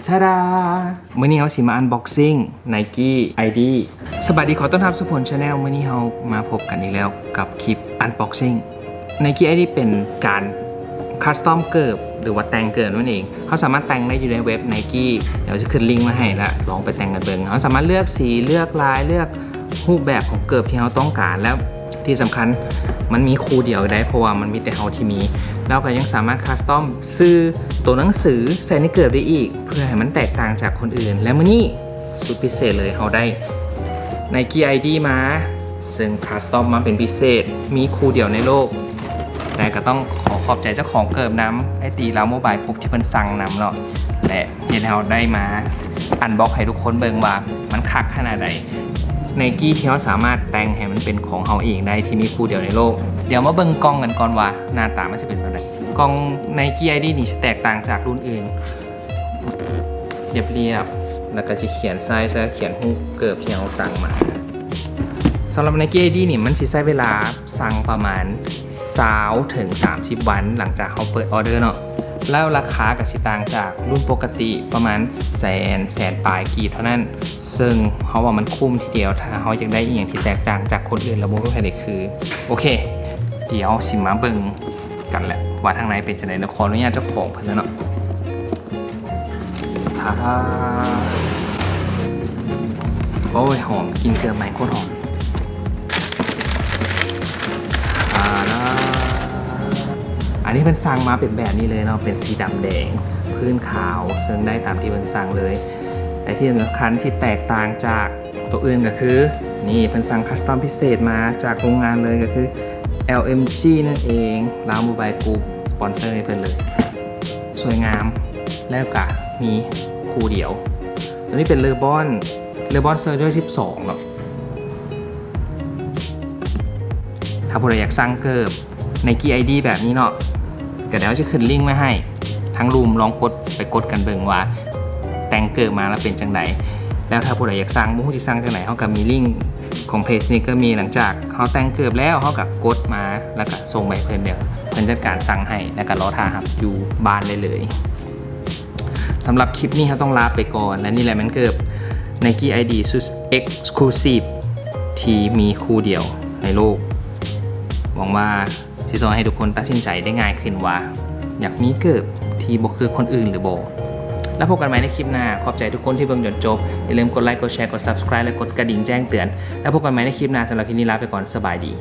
ທາດາ! ມື້ນີ້ເຮົາຊິມາອັນບັອກຊິງ Nike ID. ສະບາຍດີ, ຂໍຕ້ອນຮັບສູ່ພົນ Channel. ມື້ນີ້ເຮົາມາພົບກັນອີກແລ້ວກັບຄລິບອັນບັອກຊິງ Nike ID ເປັນການຄັສຕອມເກີບ ຫຼືວ່າແຕ່ງເກີບນັ້ນເອງ. ເຮົາສາມາດແຕ່ງໄດ້ຢູ່ໃນເວັບ Nike, ດຽວຈະຂຶ້ນລິງມາໃຫ້ ແລະ ລອງໄປແຕ່ງກັນເບິ່ງ. ເຮົາສາມາດເລືອກສີ, ເລືອກລາຍ, ເລືອກຮູບແບບຂອງເກີບທີ່ເຮົາຕ້ອງການ ແລ້ວທີ່ສຳຄັນມັນມີຄູ່ດຽວໄດ້ ເພາະວ່າມັນມີແຕ່ເຮົາທີ່ມີ. ເຮົາກໍຍັງສາມາດຄັສຕອມຊື່ຕົວໜັງສືໃສ່ໃນເກີບໄດ້ອີກ ເພື່ອໃຫ້ມັນແຕກຕ່າງຈາກຄົນອື່ນ. ແລະ ມື້ນີ້ສຸດພິເສດເລີຍ, ເຮົາໄດ້ Nike ID ມາ ເຊິ່ງຄັສຕອມມາເປັນພິເສດ, ມີຄູ່ດຽວໃນໂລກ. ແລະ ກໍຕ້ອງຂໍຂອບໃຈເຈົ້າຂອງເກີບນຳ ໄອ ທີ ລາວໂມບາຍ ກຣຸບ ທີ່ເພິ່ນສັ່ງນຳເນາະ ແລະ ເຮັດໃຫ້ເຮົາໄດ້ມາອັນບັອກໃຫ້ທຸກຄົນເບິ່ງວ່າມັນຄັກຂະໜາດໃດ. Nike ທີ່ເຮົາສາມາດແຕ່ງໃຫ້ມັນເປັນຂອງເຮົາເອງໄດ້ ທີ່ມີຄູ່ດຽວໃນໂລກ. ດຽວມາເບິ່ງກ່ອງກັນກ່ອນວ່າໜ້າຕາມັນຊິເປັນແບບໃດ. ກ່ອງ Nike ID ນີ້ຊິແຕກຕ່າງຈາກລຸ້ນອື່ນ. ລຽບໆ ແລ້ວກໍຊິຂຽນໄຊສ໌ ແລ້ວຂຽນຮູບເກີບທີ່ເຮົາສັ່ງມາ. ສຳລັບ Nike ID ນີ້ ມັນຊິໃຊ້ເວລາສັ່ງປະມານຊາວເຖິງສາມສິບວັນ ຫຼັງຈາກເຮົາເປີດອໍເດີເນາະ. ແລ້ວລາຄາກໍຊິຕ່າງຈາກລຸ້ນປົກກະຕິປະມານແສນ, ແສນປາຍກີບເທົ່ານັ້ນ, ເຊິ່ງເຮົາວ່າມັນຄຸ້ມທີດຽວ ຖ້າເຮົາຢາກໄດ້ອີ່ຫຍັງທີ່ແຕກຕ່າງຈາກຄົນອື່ນ ແລ້ວບໍ່ມີໃຜໄດ້ຄື. ໂອເຄ, ດຽວເຮົາຊິມາເບິ່ງ ກັນແຫຼະວ່າທາງໃນເປັນຈັ່ງໃດເນາະ. ຂໍອະນຸຍາດເຈົ້າຂອງເພິ່ນແລ້ວເນາະ. ທາດາ! ໂອ້ຍ ຫອມ, ກິ່ນເກືອໄໝ້ໂຄດຫອມ. ທາດາ! ອັນນີ້ເພິ່ນສັ່ງມາເປັນແບບນີ້ເລີຍເນາະ, ເປັນສີດຳແດງ, ພື້ນຂາວ, ເຊິ່ງໄດ້ຕາມທີ່ເພິ່ນສັ່ງເລີຍ. ແລະ ທີ່ສຳຄັນທີ່ແຕກຕ່າງຈາກ ຕົວອື່ນກໍຄື ນີ້ ເພິ່ນສັ່ງຄັສຕອມພິເສດມາຈາກໂຮງງານເລີຍ ກໍຄື LMG ນັ້ນເອງ, ລາວໂມບາຍກຣຸບ ສະປອນເຊີໃຫ້ເພິ່ນເລີຍ. ສວຍງາມ ແລ້ວກໍມີຄູ່ດຽວ. ຕົວນີ້ເປັນເລບອນ, ເລບອນເຊີເດີສິບສອງເນາະ. ຖ້າຜູ້ໃດຢາກສັ່ງເກີບ Nike ID ແບບນີ້ເນາະ, ກໍດຽວເຮົາຈະຂຶ້ນລິ້ງໄວ້ໃຫ້ທາງລຸ່ມ, ລອງກົດ ໄປກົດກັນເບິ່ງວ່າແຕ່ງເກີບມາແລ້ວເປັນຈັ່ງໃດ. ແລ້ວຖ້າຜູ້ໃດຢາກສັ່ງ ບໍ່ຮູ້ຊິສັ່ງຈັ່ງໃດ, ເຮົາກໍມີລິ້ງຂອງເພຈນີ້ກໍມີ. ຫຼັງຈາກເຮົາແຕ່ງເກີບແລ້ວ, ເຮົາກໍກົດມາ ແລ້ວກໍສົ່ງໄປໃຫ້ເພິ່ນ, ດຽວເພິ່ນຈັດການສັ່ງໃຫ້ ແລ້ວກໍລໍຖ້າຮັບຢູ່ບ້ານໄດ້ເລີຍ. ສຳລັບຄລິບນີ້ເຮົາຕ້ອງລາໄປກ່ອນ ແລະ ນີ້ແຫຼະແມ່ນເກີບ Nike ID ຊຸດ Exclusive ທີ່ມີຄູ່ດຽວໃນໂລກ. ຫວັງວ່າຊິຊ່ອຍໃຫ້ທຸກຄົນຕັດສິນໃຈໄດ້ງ່າຍຂຶ້ນວ່າ ຢາກມີເກີບທີ່ບໍ່ຄືຄົນອື່ນຫຼືບໍ່. ແລ້ວພົບກັນໃໝ່ໃນຄລິບໜ້າ. ຂອບໃຈທຸກຄົນທີ່ເບິ່ງຈົນຈົບ. ຢ່າລືມກົດໄລ, ກົດແຊ, ກົດ Subscribe ແລະ ກົດກະດິ່ງແຈ້ງເຕືອນ. ແລ້ວພົບກັນໃໝ່ໃນຄລິບໜ້າ. ສຳລັບຄລິບນີ້ລາໄປກ່ອນ. ສະບາຍດີ.